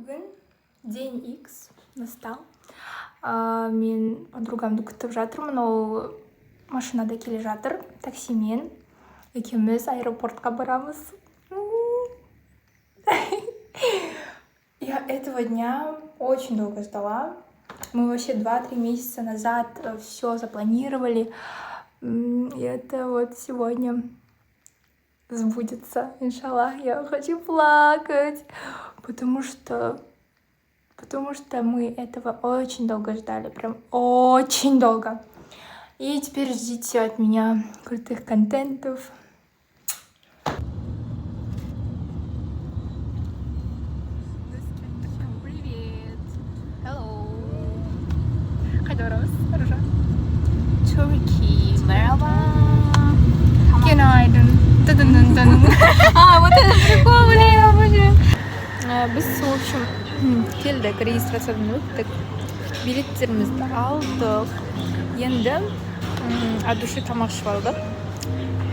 Бүгін день X настал. Мен подругамды күтіп жатырмын, ол машинада келе жатыр, таксимен. Екеуміз аэропортқа барамыз. Я этого дня очень долго ждала. Мы вообще 2-3 месяца назад все запланировали. И это вот сегодня сбудется, иншаллах. Я хочу плакать, потому что мы этого очень долго ждали, прям очень долго. И теперь ждите от меня крутых контентов. Привет! Hello! Қайда барамыз, Аружан? Turkey. Merhaba. Günaydın. Dıdın-dın-dın. А, вот это прикол, блин, обожаю. Біз, в общем, келдік, регистрациядан өттік, билеттерімізді алдық. Енді от души тамақ ішіп алдық.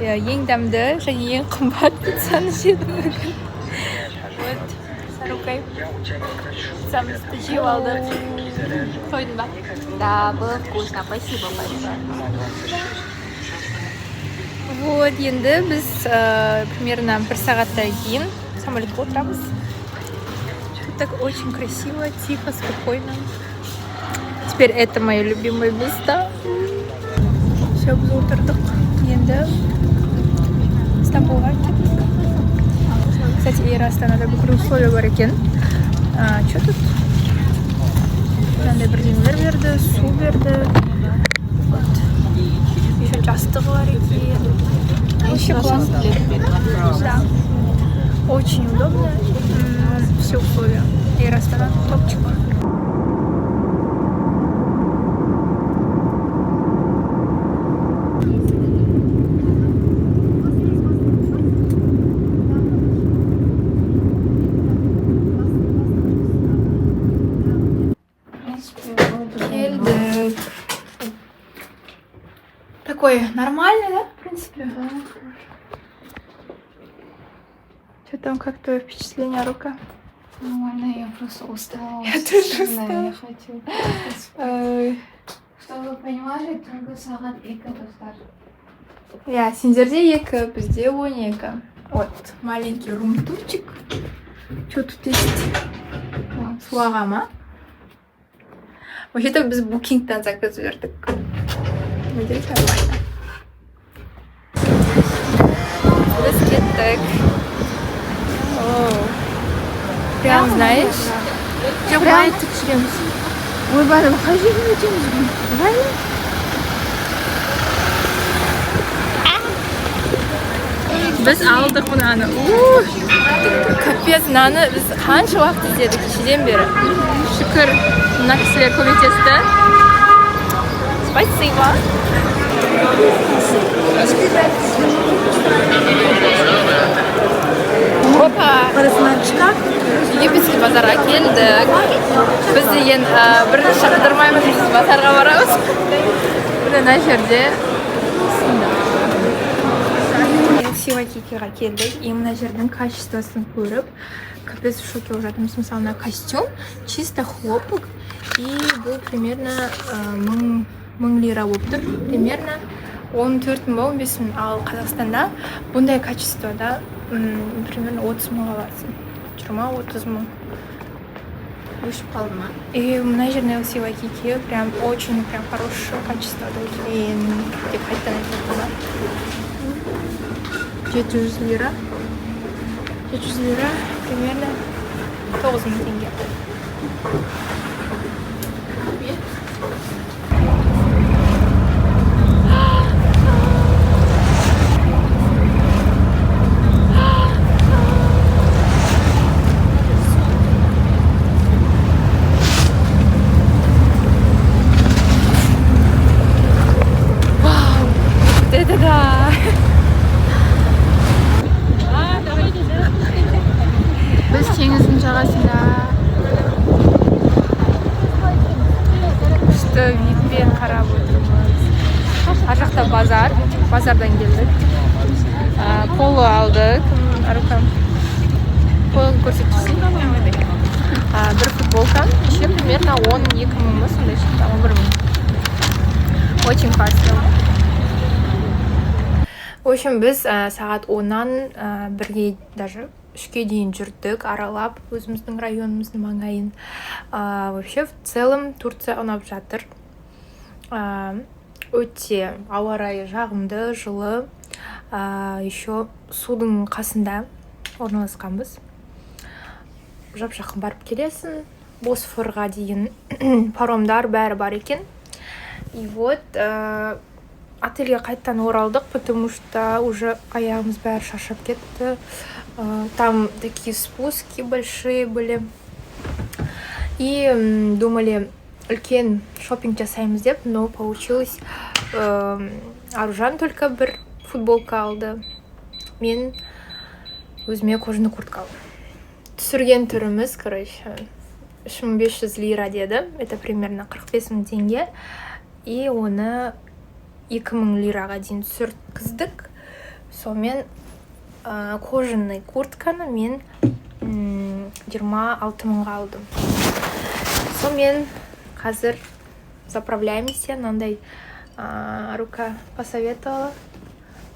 Ең дәмді және ең қымбат пиццаны жедім бүгін. Вот, с Арукой пиццамызды жеп алдық. Тойдың ба? Да, было вкусно, спасибо большое. Вот, енді біз примерно бір сағаттан кейін самолетқа отырамыз. Тут так очень красиво, тихо, спокойно. Теперь это мое любимое место. Все, біз отырдық. Енді Стамбулға кеттік. Кстати, Эйр Астанада бүкіл условия бар екен. А, что тут? Мынандай бірдеңелер берді, су берді. Вот. Еще жастығы бар екен. Вообще классно. Да. Очень удобно. Все условия. Эйр Астана топчик. Келдік. Такой нормальный, да, в принципе? Что там, как твое впечатление, Рука? Нормально, я просто устала. Я тоже сильно, устала. Я хочу. Чтобы вы понимали, түнгі сағат 2, достар. Иә, сендерде 2, бізде 12. Вот, маленький рум-турчик. Что тут есть? Су аға ма? Вообще-то біз букингтан заказ бердік. Надеюсь, нормально. Біз кеттік. Оу. Прям, знаешь, жоқ, былай тік жүреміз. Ойбай, қай жерден өтеміз? Былай. Біз алдық мынаны. У, капец, мынаны біз қанша уақыт іздедік кешеден бері. Шүкір, мына кісілер көмектесті. Спасибо. Опа! Египетский базарға келдік. Біз деген бірінші қыдырмаймыз, біз базарға барамыз. Міне, мына жерде LC Вайкикиға келдік, и мына жердің качествосын көріп, капец, в шоке болып жатырмыз. Мысалы, мына костюм чисто хлопок, и бұл примерно 1000 лира болып тұр, примерно 14 мың ба, 15 мың. Ал Қазақстанда бұндай качествода примерно 30 мыңға аласың, 20-30 мың. Өшіп қалды ма? И мына жердің LC Вайкики прям очень прям хорошего качествода екен деп қайтадан айтып жатырмын. 700 лира, 700 лира, примерно 9000 теңге. Вау, вот это да! Біз теңіздің жағасында, күшті видпен қарап отырмыз. Ар жақта базар, базардан келдік. Поло алдық. Арука, полоны көрсетіп жүрсің. Примерно 12 мың ба, сондай шықты, 11 мың. Очень классно. В общем, біз сағат 10-нан 1-ге, даже 3-ке дейін жүрдік, аралап өзіміздің районымыздың маңайын. Вообще, в целом, Турция ұнап жатыр. Өте ауа райы жағымды, жылы. Еще судың қасында орналасқанбыз. Жап жақын барып келесің. Босфорға дейін паромдар, бәрі бар екен. И вот отельге қайтадан оралдық, потому что уже аяғымыз бәрі шаршап кетті. Там такие спуски большие были. И думали, үлкен шопинг жасаймыз деп, но получилось, Аружан только бір футболка алды. Мен өзіме кожаный куртка алдым. Түсірген түріміз, короче, 3500 лира деді. Это примерно 45 мың теңге. И оны 2000 лираға дейін түсірткіздік. Сонымен кожаный куртканы мен 26 мыңға алдым. Сонымен қазір заправляемся. Мынандай рука посоветовала.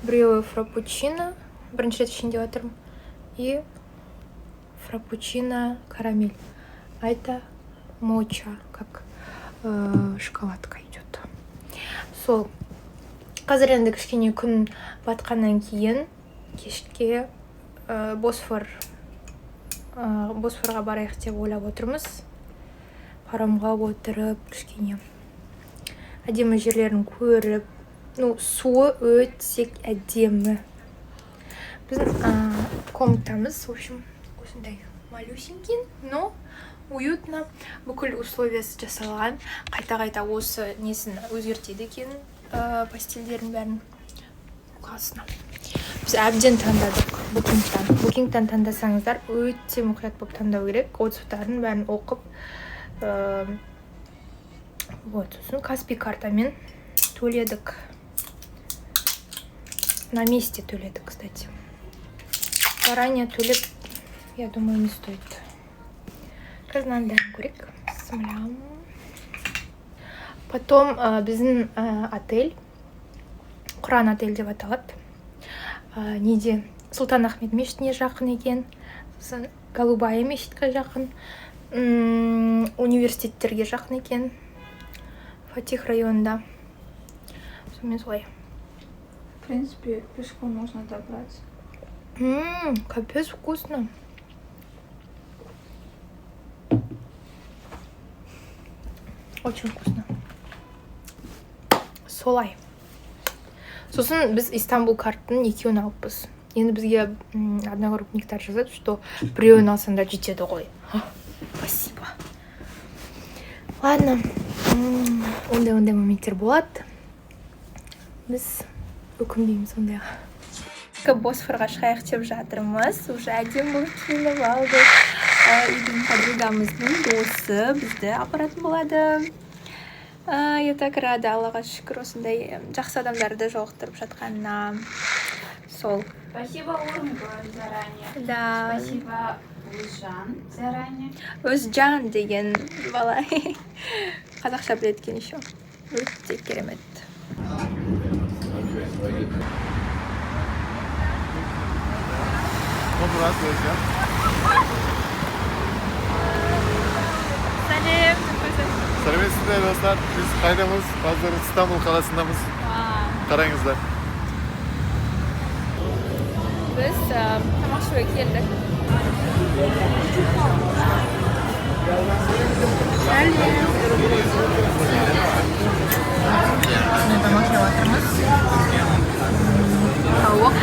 Біреуі фраппучино, бірінші рет ішейін деп жатырмын. И фраппучино карамель. А это моча, как шоколадка идет. Сол қазір енді кішкене күн батқаннан кейін кешке Босфорға барайық деп ойлап отырмыз. Паромға отырып, кішкене әдемі жерлерін көріп. Ну, суы өте әдемі. Біздің комнатамыз, в общем, осындай малюсенький, но уютно. Бүкіл условиясы жасалған. Қайта қайта осы несін өзгертеді екен, постельдерін бәрін. Классно. Біз әбден таңдадық Букингтан. Букингтан таңдасаңыздар, өте мұқият болып таңдау керек, отзывтарын бәрін оқып. Вот, сосын Каспи картамен төледік, на месте төледік. Кстати, заранее төлеп, я думаю, не стоит. Қазір мынаның дәмін көрейік. Бісміллә. Потом біздің отель Құран отель деп аталады. Неде, Сұлтан Ахмет мешітіне жақын екен, сосын Голубая мешітке жақын, университеттерге жақын екен, Фатих районында. Сонымен солай. В принципе, пешком можно добраться. Капец вкусно. Очень вкусно. Солай. Сосын біз Истанбул карттың екеуін алыппыз. Енді бізге одногруппниктар жазады, что біреуін алсаңдар жетеді ғой. Ха, спасибо. Ладно, ондай моменттер болады. Біз өкінбейміз ондайға. Босфорға шығайық деп жатырмыз. Уже әдемі болып киініп алдық. Үйдің подругамыздың досы бізді апаратын болады. Я так рада, Аллаға шүкір, осындай жақсы адамдарды жолықтырып жатқанына. Сол. Спасибо Орынбор заранее. Да. Спасибо Өзжан заранее. Өзжан деген бала қазақша біледі екен еще. Өте керемет. Murat Özcan. Сәлем. Сәлеметсіздер, достар. Біз қайдамыз? Қазір Стамбул қаласындамыз. Қараңыздар. Біз тамақ ішуге келдік. Сәлем. Міне, тамақ жеп жатырмыз. Тауық.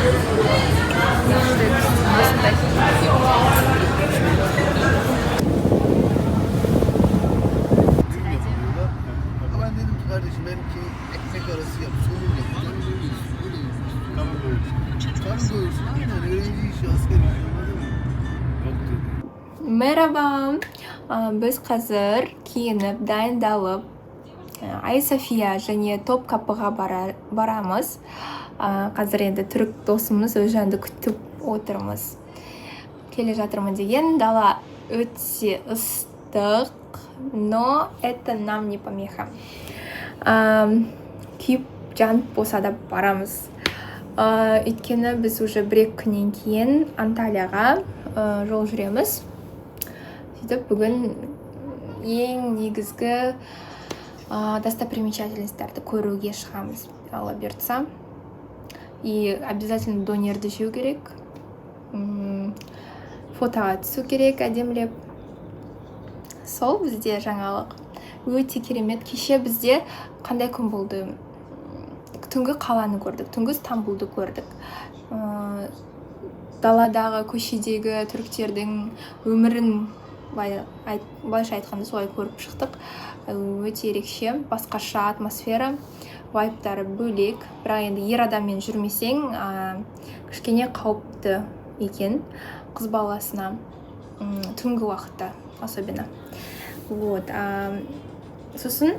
Осындай. Dürüm yapıyorlar. Ama ben dedim ki kardeşim, benimki ekmek arası yap, somun yap. Canım öyle istiyor, öyle yemek istiyor. Karın doyursun. Karın doyursun, aynen, öğrenci işi, asker işi, anladın mı? Yok dedi. Merhaba. Біз қазір киініп, дайындалып, Ай София және Топ Капыға барамыз. Қазір енді түрік досымыз Өзжанды күтіп отырмыз. Келе жатырмын деген. Дала өте ыстық. шықтық, но это нам не помеха. Күйіп жанып болса да барамыз. Өйткені біз уже 1-2 күннен кейін Анталияға жол жүреміз. Сөйтіп бүгін ең негізгі достопримечательностьтарды көруге шығамыз, Алла бұйыртса. И обязательно донерді жеу керек. Фотоға түсу керек әдемілеп. Сол бізде жаңалық. Өте керемет. Кеше бізде қандай күн болды? Түнгі қаланы көрдік, түнгі Стамбулды көрдік. Даладағы, көшедегі түріктердің өмірін былайша айтқанда солай көріп шықтық. Өте ерекше, басқаша атмосфера, вайбтары бөлек. Бірақ енді ер адаммен жүрмесең, кішкене қауіпті екен қыз баласына, түнгі уақытта особенно. Вот, сосын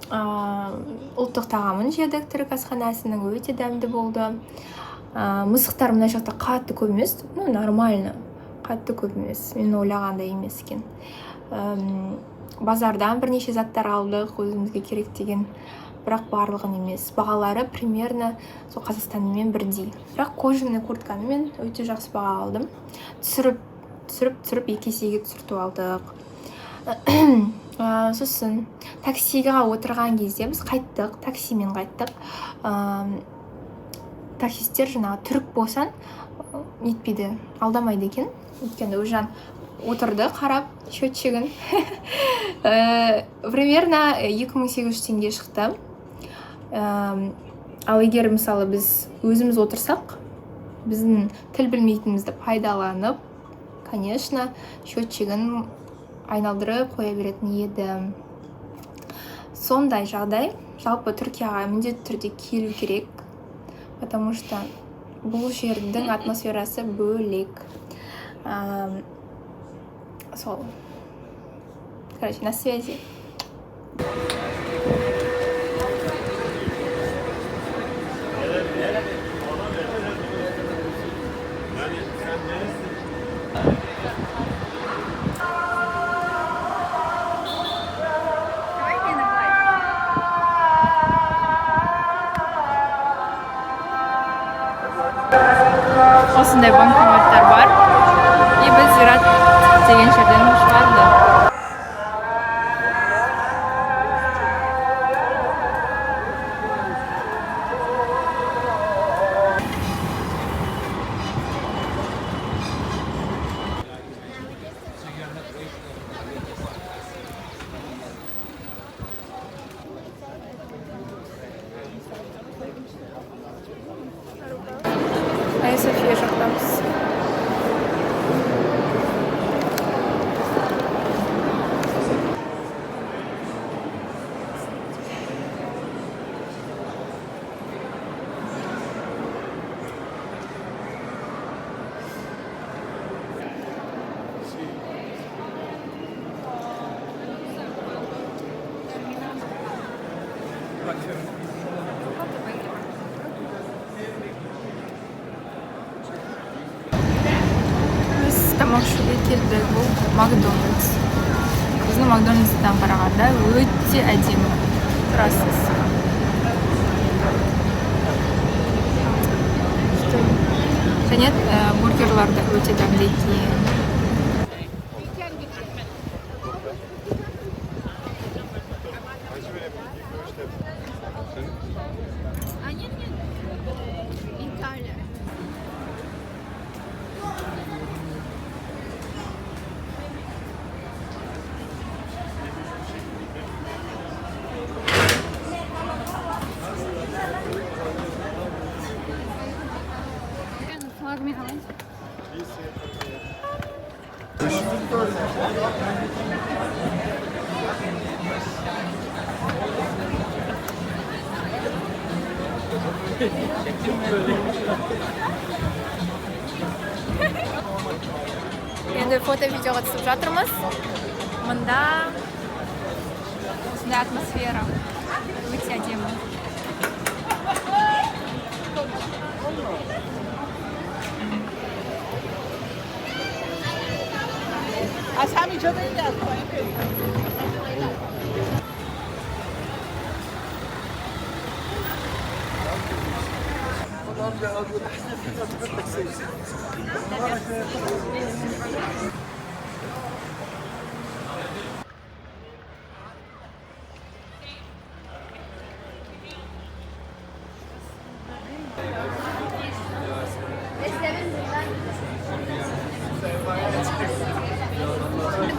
ұлттық тағамын жедік түрік асханасының, өте дәмді болды. Мысықтар мына жақта қатты көп емес, ну нормально, қатты көп емес, мен ойлағандай емес екен. Базардан бірнеше заттар алдық өзімізге керек деген, бірақ барлығын емес. Бағалары примерно сол Қазақстанмен бірдей. Бірақ кожаный куртканы мен өте жақсы баға алдым. Түсіріп, түсіріп, түсіріп екі есеге түсіртіп алдық. Сосын таксиға отырған кезде біз қайттық, таксимен қайттық. Таксисттер жаңағы түрік болсаң нетпейді, алдамайды екен. Өйткені Өзжан отырды қарап счетчигін. Примерно 2800 теңге шықты. Ал егер мысалы біз өзіміз отырсақ, біздің тіл білмейтінімізді пайдаланып, конечно, счетчигін айналдырып қоя беретін еді. Сондай жағдай. Жалпы Түркияға міндетті түрде келу керек, потому что бұл жердің атмосферасы бөлек. Сол. Короче, на связи. Осындай банкоматтар бар. И біз зират деген жерден шығардық. Айя София жақтамыз. Біз тамақ ішуге келдік. Бұл Макдональдс. Біздің Макдональдстан қарағанда өте әдемі. Тұрасыз. Және бургерлар да өте дәмді екен. Енді фото-видеоға түсіп жатырмыз. Мында осындай атмосфера. Өте әдемі. از همینجا برید از پایین برید.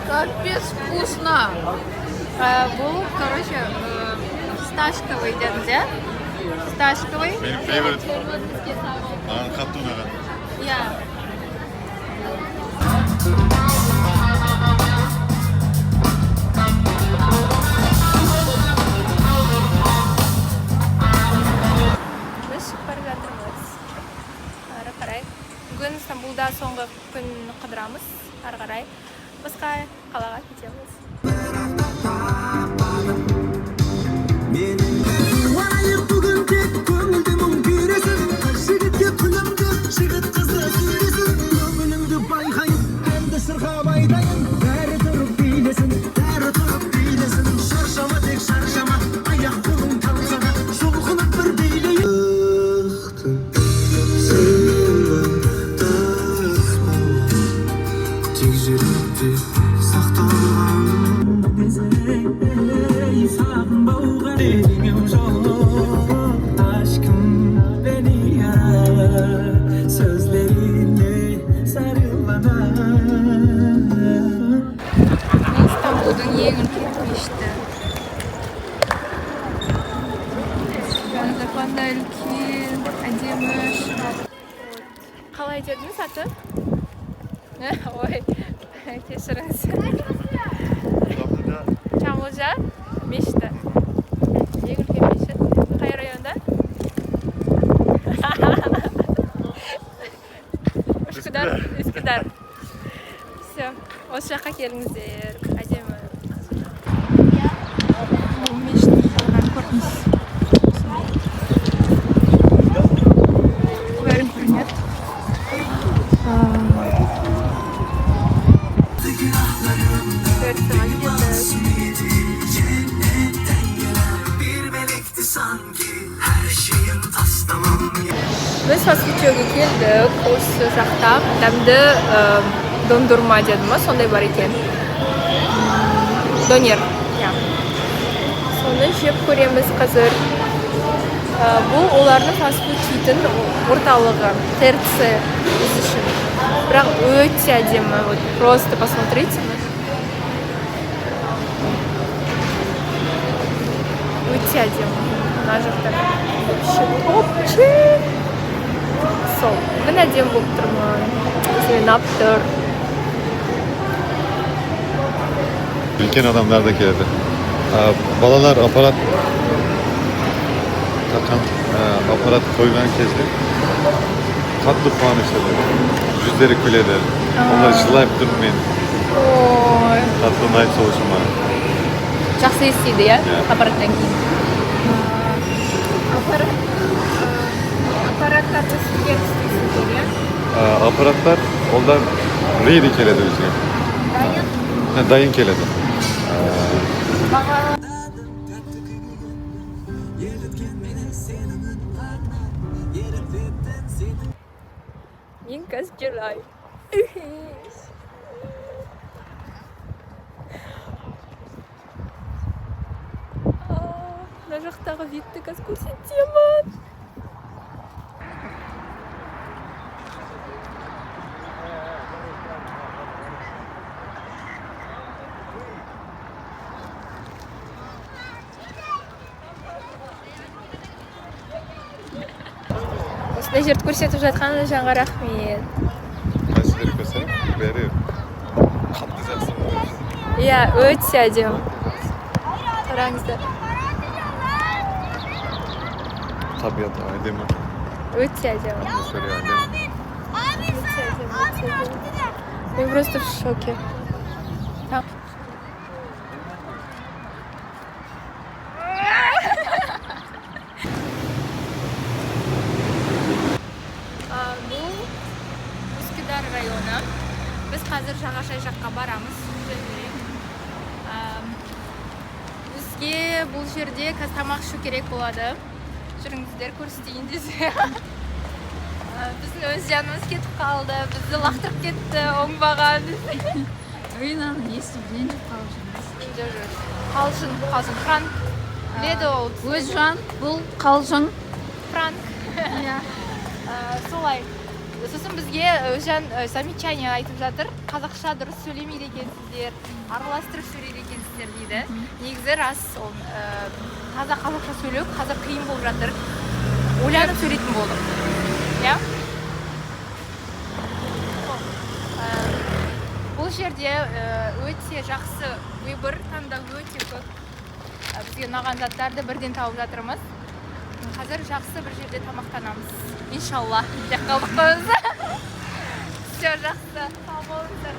Капец вкусно! Бұл, короче, фисташковый дедіңіз, иә? Фисташковый. Benim favorite. Маған қатты ұнаған. Иә. Біз шығып бара жатырмыз. Ары қарай. Бүгін Стамбулда соңғы күн қыдырамыз. Ары қарай басқа қалаға кетеміз. Қуанайық бүгін тек көңілді мұң күйресін. Қыз жігітке күлімдеп, жігіт қызды сүйресін. Көңіліңді байқайын, әнді шырқап айтайын. Бәрі тұрып билесін, бәрі тұрып билесін. Шаршама, тек шаршама, аяқ қолың талса да, жұлқынып бір билейін. Тек жүректе сақталған сағынбауға дегенім жоқ. Aşkım beni yarar sözlerine sarıl bana. Бұл Стамбулдың ең үлкен мешіті. Қараңыздар, қандай үлкен, әдемі шырақ. Вот. Қалай дедіңіз аты? Ой, кешіріңіз. Çamlıca. Çamlıca мешіті. Ең үлкен мешіт. Қай районда? Үскүдар. Үскүдар. Все, осы жаққа келіңіздер. Әдемі. Бұл мешіттің жағынан көрініс. Бәрін көрінеді. Төрт сағат кетті. Bir melekti sanki her şeyim tas tamam. Біз фастфуд жеуге келдік. Осы жақта дәмді дондурма деді ма, сондай бар екен. Донер. Иә. Соны жеп көреміз қазір. Бұл олардың фастфуд жейтін орталығы, ТРЦ біз үшін. Бірақ өте әдемі. Вот просто посмотрите. Өте әдемі. Мына жақта вообще топчик. Сол. Бүгін әдемі болып тұрмын. Өзіме ұнап тұр. Үлкен адамдар да келеді. Балалар аппарат таққан, аппарат қойған кезде қатты қуанышты. Жүздері күледі. Олар жылап тұр мен. Ой. Қатты ұнайды сол үшін маған. Жақсы естиді, иә? Иә. Аппараттан кейін. Аппарат, аппараттарды сіздер істейсіздер, иә? Аппараттар олар ready келеді бізге. Дайын. Дайын келеді. Баға Еріткен мені сенің үн ерітетін сенің. Мен қазір жылаймын. Мына жақтағы видті қазір көрсетемін. Осындай жерді көрсетіп жатқан жанға рахмет. Мен сіздерге көрсем, бәрі қатты жақсы болады. Иә, өте әдемі. Қараңыздар. Табиғаты әдемі. Өте әдемі. Атмосфера әдемі. Өте әдемі, өте әдемі. Мен просто в шоке. Так. Бұл Үскүдар районы. Біз қазір жағажай жаққа барамыз. бұл жерде қазір тамақ ішу керек болады. Жүріңіздер, көрсетейін десе. Біздің Өзжанымыз кетіп қалды, бізді лақтырып кетті, оңбаған. Ринаны естіп ренжіп қалып жүрміз. Жоқ. Қалжың, қалжың, пранк. Біледі ол. Өзжан, бұл қалжың. Пранк. Иә. Солай. Сосын бізге Өзжан замечание айтып жатыр. Қазақша дұрыс сөйлемейді екенсіздер, араластырып сөйлейді екенсіздер дейді. Негізі рас, ол таза қазақша сөйлеу қазір қиын болып жатыр. Ойланып сөйлейтін болдық. Иә? Сол. Бұл жерде өте жақсы выбор, таңдау өте көп. Бізге ұнаған заттарды бірден тауып жатырмыз. Қазір жақсы бір жерде тамақтанамыз. Иншалла. Деп қалдық қой біз. Все, жақсы. Сау болыңыздар.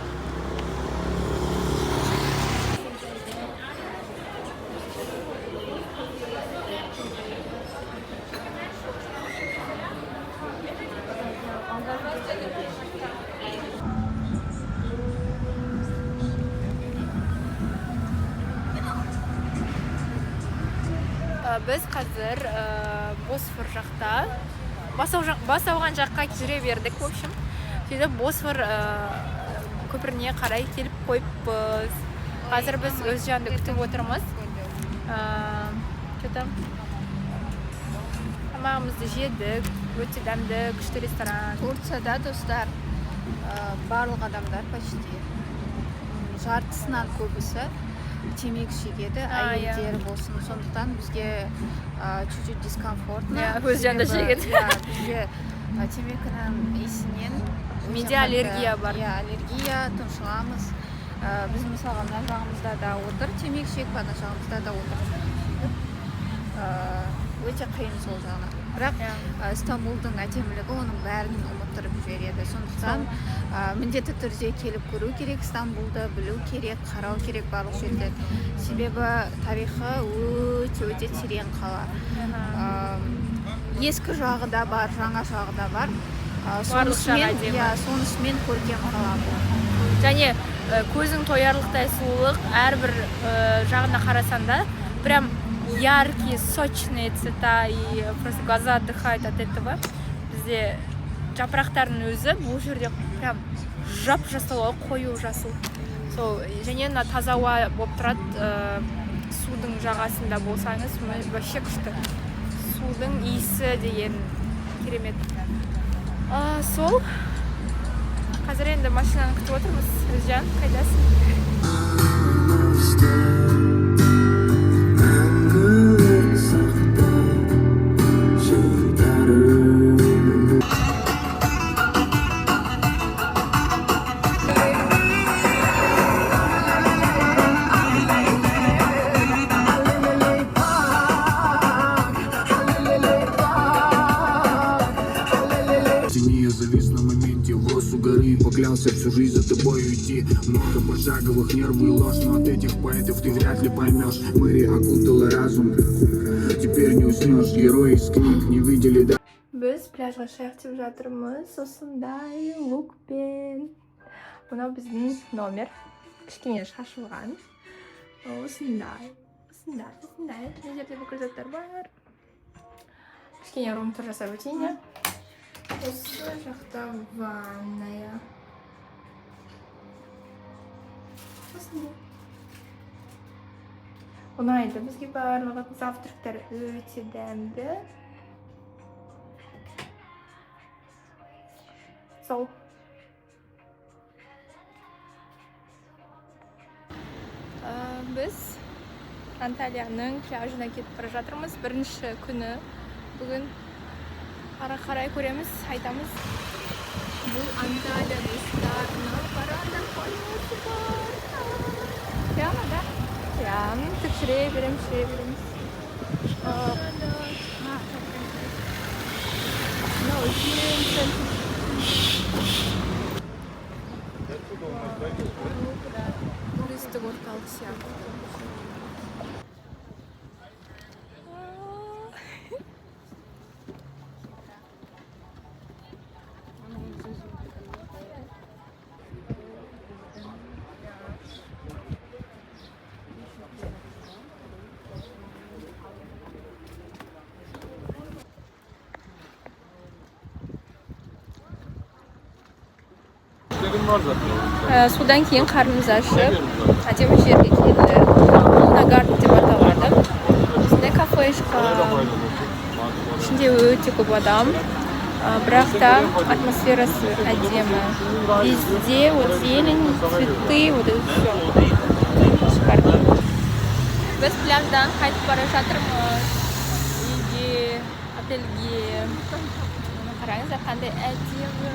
Біз қазір Босфор жақта бас ауған жаққа жүре бердік, в общем. Сөйтіп Босфор көпіріне қарай келіп қойыппыз. Қазір біз Өзжанды күтіп отырмыз. Что там? Тамағымызды жедік, өте дәмді, күшті ресторан. Турцияда, достар, барлық адамдар почти жартысынан көбісі темекі шегеді, әйелдер болсын. Сондықтан бізге чуть-чуть дискомфортно. Иә, Өзжан да Себебі, шегеді. иә, бізге темекінің иісінен өте Менде қатты, аллергия бар. Иә, аллергия, тұншығамыз. Біз мысалға мына жағымызда да отыр темекі шегіп, ана жағымызда да отыр темекі шегіп. Өте қиын сол жағынан. Бірақ Стамбулдың әдемілігі оның бәрін ұмыттырып жібереді. Сондықтан міндетті түрде келіп көру керек Стамбулды, білу керек, қарау керек барлық жерде. Себебі тарихы өте-өте терең қала. Ескі жағы да бар, жаңа жағы да бар. Барлық жағы әдемі. Сонысымен көркем қала бұл. Және көзің тоярлықтай сұлулық, әрбір жағына қарасаң да, прям яркие, сочные цвета, и просто глаза отдыхают от этого. Бізде жапырақтардың өзі бұл жерде прям жап-жасыл ғой, қою жасыл. Сол, және мына таза ауа болып тұрады, судың жағасында болсаңыз, вообще күшті. Судың иісі деген керемет. Сол. Қазір енді машинаны күтіп отырмыз. Өзжан, қайдасың? Тени я завис на моменте, рос у горы и поклялся всю жизнь за тобой уйти. Много пошаговых нервы и ложь, но от этих поэтов ты вряд ли поймешь. Мэри окутала разум, теперь не уснешь. Герои из книг не видели да. Біз пляжға шығайық деп жатырмыз, осындай лукпен. Мынау біздің номер, кішкене шашылған. Осындай, осындай, осындай. Мына жерде бүкіл заттар бар. Кішкене рум-тур жасап өтейін, иә. Осы жақта ванная. Осындай. Ұнайды бізге барлығы. Завтрактар өте дәмді. Сол. Біз Анталияның пляжына кетіп бара жатырмыз. Бірінші күні бүгін. Ары қарай көреміз, айтамыз. Бұл Анталия, достар. Мынау қараңдар, пальмасы бар. Прямо, да? Прям. Тік жүре береміз, жүре береміз. Мынау үлкен центр. Туристік орталық сияқты. Содан кейін қарнымыз ашып, әдемі жерге келдік. Луна Гарден деп аталады. Осындай кафешка. Ішінде өте көп адам. Бірақ та атмосферасы әдемі. Везде вот зелень, цветы, вот это все. Шикарно. Біз пляждан қайтып бара жатырмыз. Үйге, отельге. Мына қараңыздар, қандай әдемі.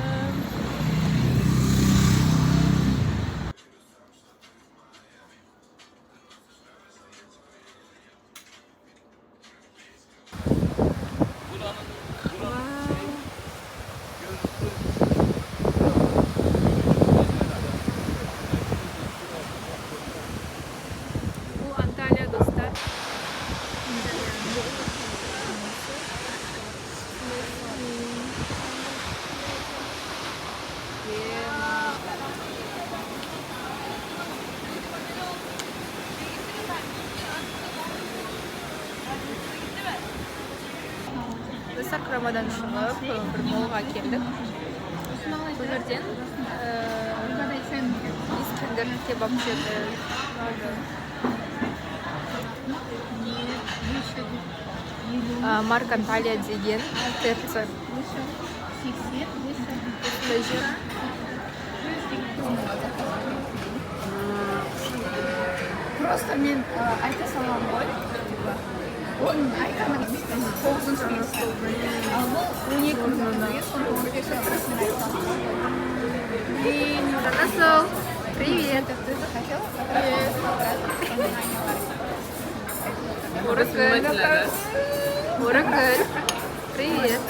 Бұл Анталия, достар. Достар, құрамадан шығып, бір молға келдік. Бұл жерден Искендер кебаб жедік. Марк Анталия деген ТРЦ. Осындай жер. Просто мен айта саламын ғой, типа, оның айтқаны тоғызыншы версия. Ал бұл 12 мың теңге, соны он версия мен айта саламын. Жанасыл, привет. Ты захотела? Оракүл. Оракүл. Привет.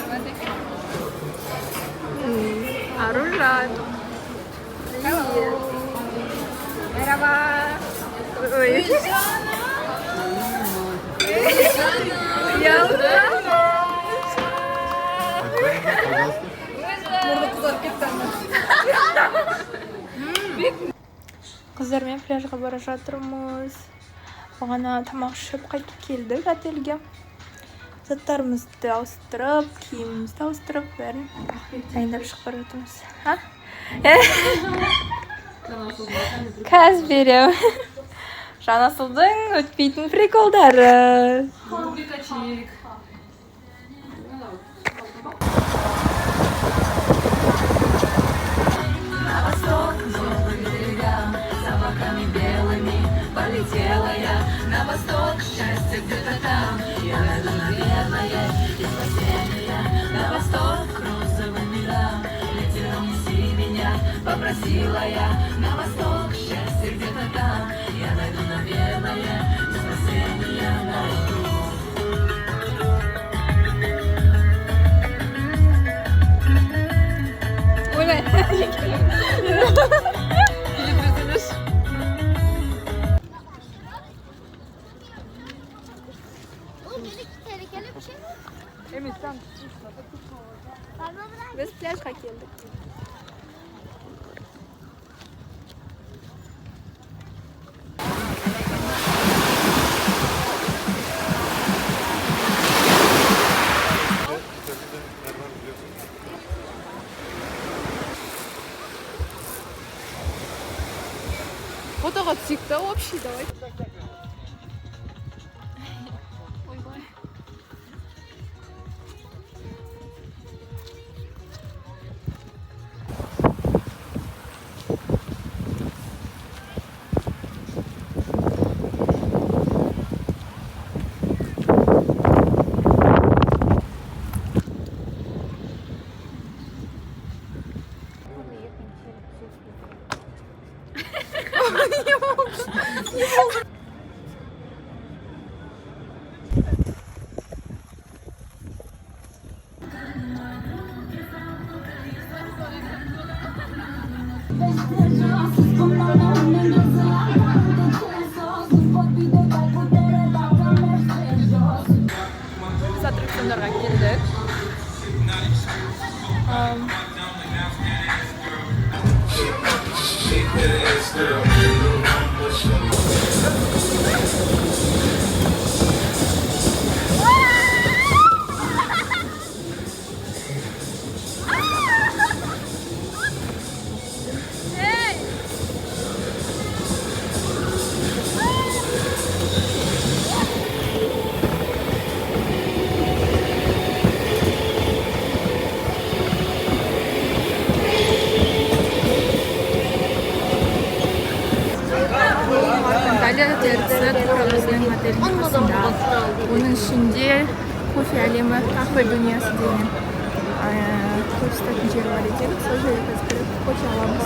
Аружан. Привет. Merhaba. Ой. Ұялды. Мұрны қызарып кетті. Қыздармен пляжға бара жатырмыз. Бағана тамақ ішіп қайтып келдік отельге. Заттарымызды ауыстырып, киімімізді ауыстырып, бәрін дайындап шығып бара жатырмыз. А? Қазір беремін. Жанасылдың өтпейтін приколдары. Полетела я на восток, счастье где-то там. Я найду, наверное, и спасение. На восток, к розовым мирам. Ветером неси меня, попросила я. На восток, счастье где-то там. Я найду, наверное, и спасение найду. Ойбай. Oğlum tehlikeli bir şey mi? Біз пляжға келдік. Фотоға түсейік та общий, давай. Ойбай. Біз аттракциондарға келдік. Әлі TRC тура біздің отельдің қасында. Оның ішінде Кофе әлемі, Кафе дүниясы деген кофе сататын жер бар екен. Сол жерге қазір кіріп, кофе аламыз.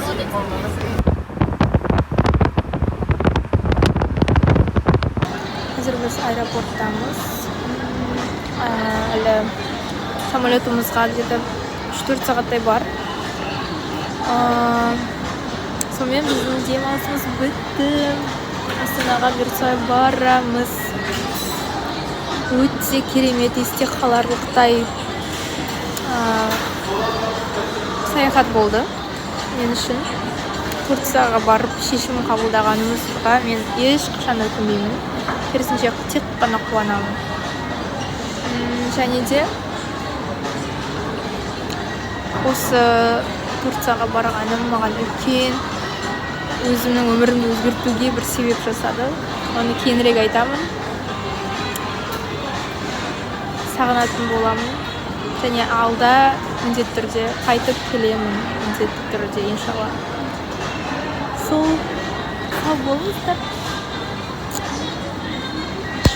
Қазір біз аэропорттамыз. Әлі самолетымызға где-то 3-4 сағаттай бар. Сонымен біздің демалысымыз бітті. Астанаға бұйыртса барамыз. Өте керемет, есте қаларлықтай саяхат болды мен үшін. Турцияға барып шешім қабылдағанымызға мен ешқашан өкінбеймін, керісінше, тек қана қуанамын. Және де осы Турцияға барғаным маған үлкен, өзімнің өмірімді өзгертуге бір себеп жасады. Оны кейінірек айтамын. Сағынатын боламын және алда міндетті түрде қайтып келемін, міндетті түрде, иншалла. Сол, сау болыңыздар.